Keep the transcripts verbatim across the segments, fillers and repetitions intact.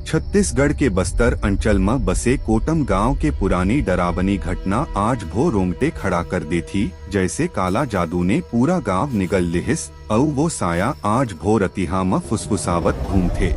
छत्तीसगढ़ के बस्तर अंचल म बसे कोटम गांव के पुरानी डरावनी घटना आज भो रोंगटे खड़ा कर देथी। जैसे काला जादू ने पूरा गांव निगल लिहिस, अउ वो साया आज भो रतिहा म फुसफुसावत घूमथे।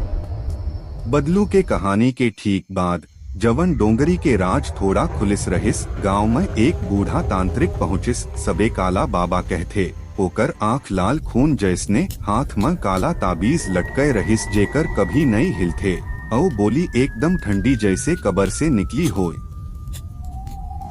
बदलू के कहानी के ठीक बाद जवन डोंगरी के राज थोड़ा खुलिस रहिस, गांव म एक बूढ़ा तांत्रिक पहुंचिस। सबे काला बाबा कहथे। ओकर आंख लाल खून जैसने, हाथ म काला ताबीज लटकय रहिस, जेकर कभी नइ हिलथे, अउ बोली एकदम ठंडी, जैसे कबर से निकली होय।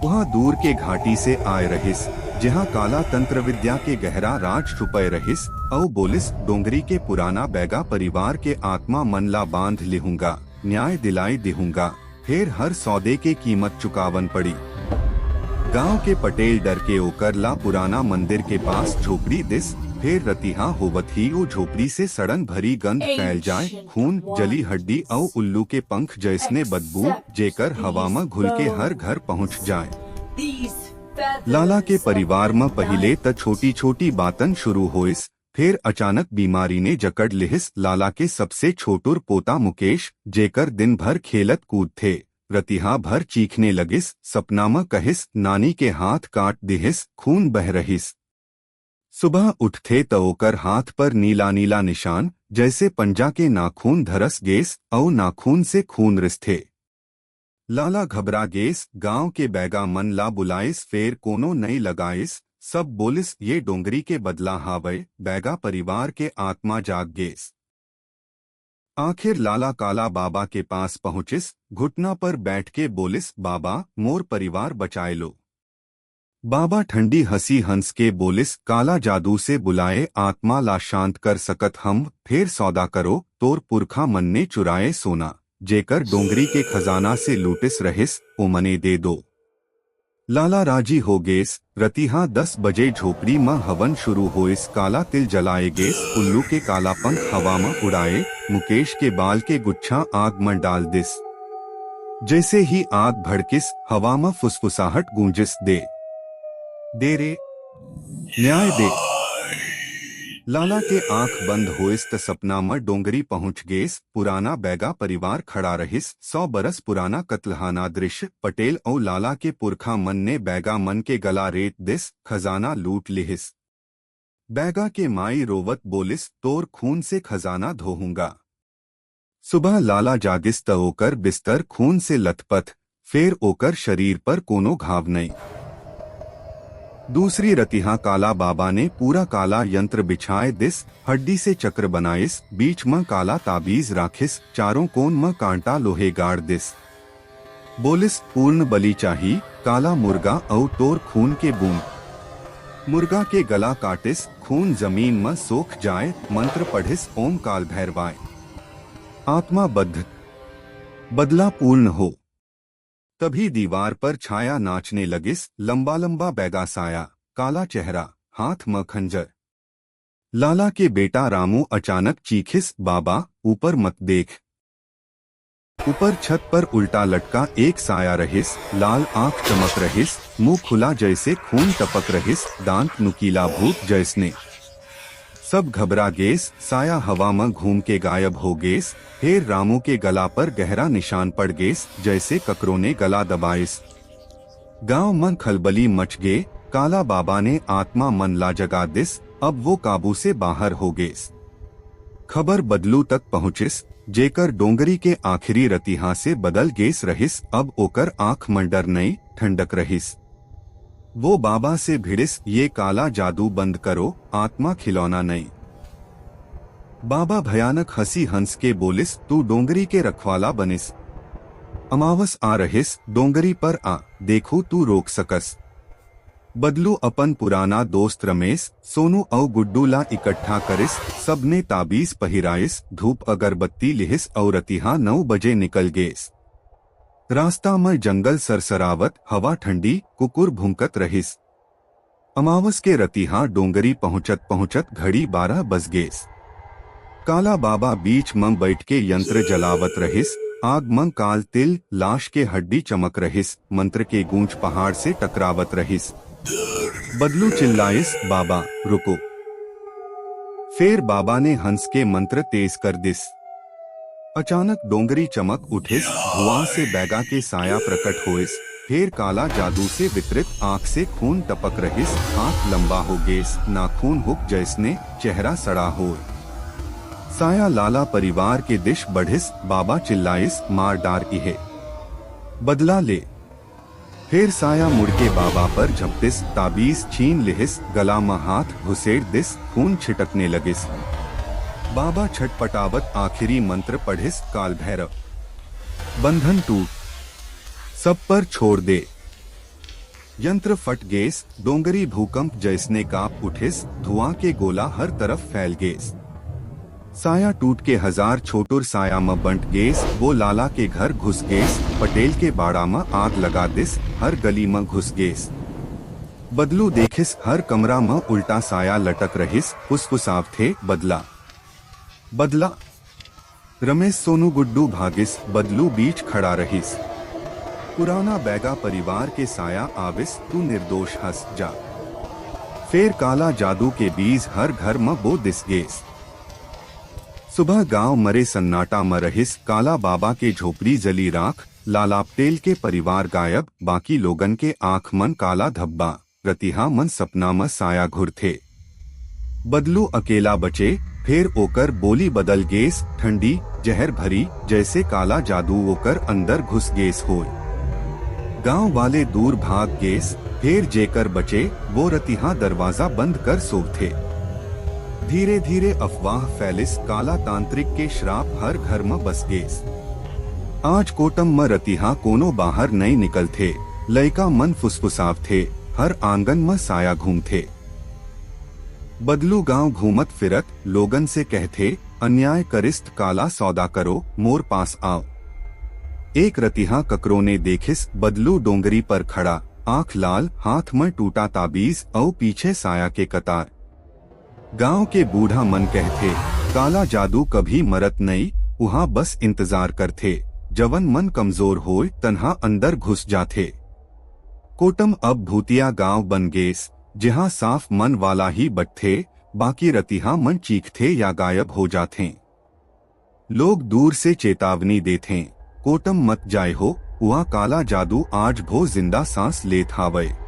वह दूर के घाटी से आय रहिस, जहां काला तंत्र विद्या के गहरा राज छुपय रहिस, अउ बोलिस, डोंगरी के पुराना बैगा परिवार के आत्मा मन ला बांध लिहूंगा, न्याय दिलाई दिहूंगा, फेर हर सौदे के कीमत चुकावन पड़ी। गांव के पटेल डर के ओकर ला पुराना मंदिर के पास झोपड़ी दिस। फेर रतिहा होवत ही ओ झोपड़ी से सड़न भरी गंध फैल जाए, खून, जली हड्डी अउ उल्लू के पंख जैसने बदबू, जेकर हवा म घुल के हर घर पहुंच जाए। लाला के परिवार म पहिले त छोटी-छोटी बातन शुरू होइस, फेर अचानक बीमारी ने जकड़ लिहिस। लाला के सबसे छोटुर पोता मुकेश, जेकर दिन भर खेलत कूदथे, रतिहा भर चीखने लगिस, सपना म कहिस, "नानी के हाथ काट दिहिस, खून बह रहिस।" सुबह उठथे त ओकर हाथ पर नीला-नीला निशान, जैसे पंजा के नाखून धरस गेस, अउ नाखून से खून रिसथे। लाला घबरा गेस, गांव के बैगा मन ला बुलाइस, फेर कोनो नइ लगाइस, सब बोलिस, "ये डोंगरी के बदला हावय।" बैगा परिवार के आत्मा जाग गेस। आखिर लाला काला बाबा के पास पहुंचिस, घुटना पर बैठ के बोलिस, "बाबा, मोर परिवार बचाए लो।" बाबा ठंडी हंसी हंस के बोलिस, "काला जादू से बुलाए आत्मा ला शांत कर सकत हंव, फेर सौदा करो, तोर पुरखा मन ने चुराए सोना, जेकर डोंगरी के खजाना से लूटिस रहिस, ओमने दे दो।" लाला राजी हो गेस। रतिहा दस बजे झोपड़ी म हवन शुरू होइस, काला तिल जलाए गेस, उल्लू के काला पंख हवा म उड़ाए, मुकेश के बाल के गुच्छा आग म डाल दिस। जैसे ही आग भड़किस, हवा म फुसफुसाहट गूंजिस, "दे, दे रे, न्याय दे।" लाला के आंख बंद होइस त सपना म डोंगरी पहुंच गेस। पुराना बैगा परिवार खड़ा रहिस। सौ बरस पुराना कत्लहाना दृश्य। पटेल अउ लाला के पुरखा मन ने बैगा मन के गला रेत दिस, खजाना लूट लिहिस। बैगा के माई रोवत बोलिस, "तोर खून से खजाना धोहूंगा।" सुबह लाला जागिस त ओकर बिस्तर खून से लथपथ, फेर ओकर शरीर पर कोनो घाव नइ। दूसरी रतिहा काला बाबा ने पूरा काला यंत्र बिछाए दिस, हड्डी से चक्र बनाइस, बीच म काला ताबीज राखिस, चारों कोन म कांटा लोहे गाड़ दिस। बोलिस, "पूर्ण बलि चाही, काला मुर्गा अउ तोर खून के बूंद।" मुर्गा के गला काटिस, खून जमीन म सोख जाए, मंत्र पढ़िस, "ओम काल भैरवाय।" आत्मा बद्ध, बदला पूर्ण हो। तभी दीवार पर छाया नाचने लगिस, लंबा-लंबा बैगा साया, काला चेहरा, हाथ म खंजर। लाला के बेटा रामू अचानक चीखिस, "बाबा, ऊपर मत देख।" ऊपर छत पर उल्टा लटका एक साया रहिस, लाल आंख चमक रहिस, मुंह खुला जैसे खून टपक रहिस, दांत नुकीला भूत जैसने। सब घबरा गेस, साया हवा म घूम के गायब हो गेस। फेर रामू के गला पर गहरा निशान पड़ गेस, जैसे ककरो ने गला दबाइस। गांव म खलबली मच गे। काला बाबा ने आत्मा मन ला जगा दिस, अब वो काबू से बाहर हो गेस। खबर बदलू तक पहुंचिस, जेकर डोंगरी के आखिरी रतिहा से बदल गेस रहिस, अब ओकर आंख म डर नई, ठंडक रहिस। वो बाबा से भिड़िस, "ये काला जादू बंद करो, आत्मा खिलौना नई।" बाबा भयानक हंसी हंस के बोलिस, "तू डोंगरी के रखवाला बनिस। अमावस आ रहिस, डोंगरी पर आ, देखू तू रोक सकस।" बदलू अपन पुराना दोस्त रमेश, सोनू अउ गुड्डू ला इकट्ठा करिस, सबने ताबीज पहिराइस, धूप अगरबत्ती लिहिस अउ रतिहा नौ बजे निकल गेस। रास्ता म जंगल सरसरावत, हवा ठंडी, कुकुर भुंकत रहिस। अमावस के रतिहा डोंगरी पहुंचत पहुंचत घड़ी बारह बज गेस। काला बाबा बीच म बैठ के यंत्र जलावत रहिस, आग म काल तिल, लाश के हड्डी चमक रहिस, मंत्र के गूंज पहाड़ से टकरावत रहिस। बदलू चिल्लाइस, "बाबा, रुको।" फेर बाबा ने हंस के मंत्र तेज कर दिस। अचानक डोंगरी चमक उठिस, धुआं से बैगा के साया प्रकट होइस। फेर काला जादू से वितरित आंख से खून टपक रहिस। आंख लंबा हो गेस, नाखून हुक जइसने, चेहरा सड़ा होय। साया लाला परिवार के दिश बढ़िस। बाबा चिल्लाइस, "मार डार इहे, बदला ले।" फेर साया मुड़ के बाबा पर झपटिस, ताबीज छीन लिहिस, गला म हाथ घुसेड़ दिस, खून छिटकने लगिस। बाबा छटपटावत आखिरी मंत्र पढ़िस, "काल भैरव, बंधन टूट, सब पर छोड़ दे।" यंत्र फट गेस, डोंगरी भूकंप जइसने कांप उठिस, धुआं के गोला हर तरफ फैल गेस। साया टूट के हजार छोटुर साया म बंट गेस, वो लाला के घर घुस गेस, पटेल के बाड़ा म आग लगा दिस, हर गली म घुस गेस। बदलू देखिस, हर कमरा म उल्टा साया लटक रहिस, फुसफुसावथे, "बदला, बदला।" रमेश सोनू गुड्डू भागिस, बदलू बीच खड़ा रहिस। पुराना बैगा परिवार के साया आविस, "तू निर्दोष हस, जा।" फेर काला जादू के बीज हर घर म बो दिस गेस। सुबह गांव मरे सन्नाटा म रहिस, काला बाबा के झोपड़ी जली राख, लाला पटेल के परिवार गायब, बाकी लोगन के आंख मन काला धब्बा, रतिहा मन सपना म साया घुरथे। बदलू अकेला बचे, फेर ओकर बोली बदल गेस, ठंडी, जहर भरी, जइसे काला जादू ओकर अंदर घुस गेस होय। गांव वाले दूर भाग गेस, फेर जेकर बचे, वो रतिहा दरवाजा बंद कर सोवथे। धीरे-धीरे अफवाह फैलिस, काला तांत्रिक के श्राप हर घर म बस गेस। आज कोटम म रतिहा कोनो बाहर नइ निकलथे, लइका मन फुसफुसावथे, हर आंगन म साया घूमथे। बदलू गांव घूमत फिरत लोगन से कहथे, "अन्याय करिस त काला सौदा करो, मोर पास आव।" एक रतिहा ककरो ने देखिस, बदलू डोंगरी पर खड़ा, आंख लाल, हाथ म टूटा ताबीज अउ पीछे साया के कतार। गांव के बूढ़ा मन कहथे, "काला जादू कभी मरत नइ, उहां बस इंतजार करथे। जवन मन कमजोर होय, तनहा अंदर घुस जाथे।" कोटम अब भूतिया गांव बन गेस, जिहां साफ मन वाला ही बटथे, बाकी रतिहा मन चीखथे या गायब हो जाथें। लोग दूर से चेतावनी देथें, "कोटम मत जाए हो, उहां काला जादू आज भो जिंदा सांस लेत हावय।"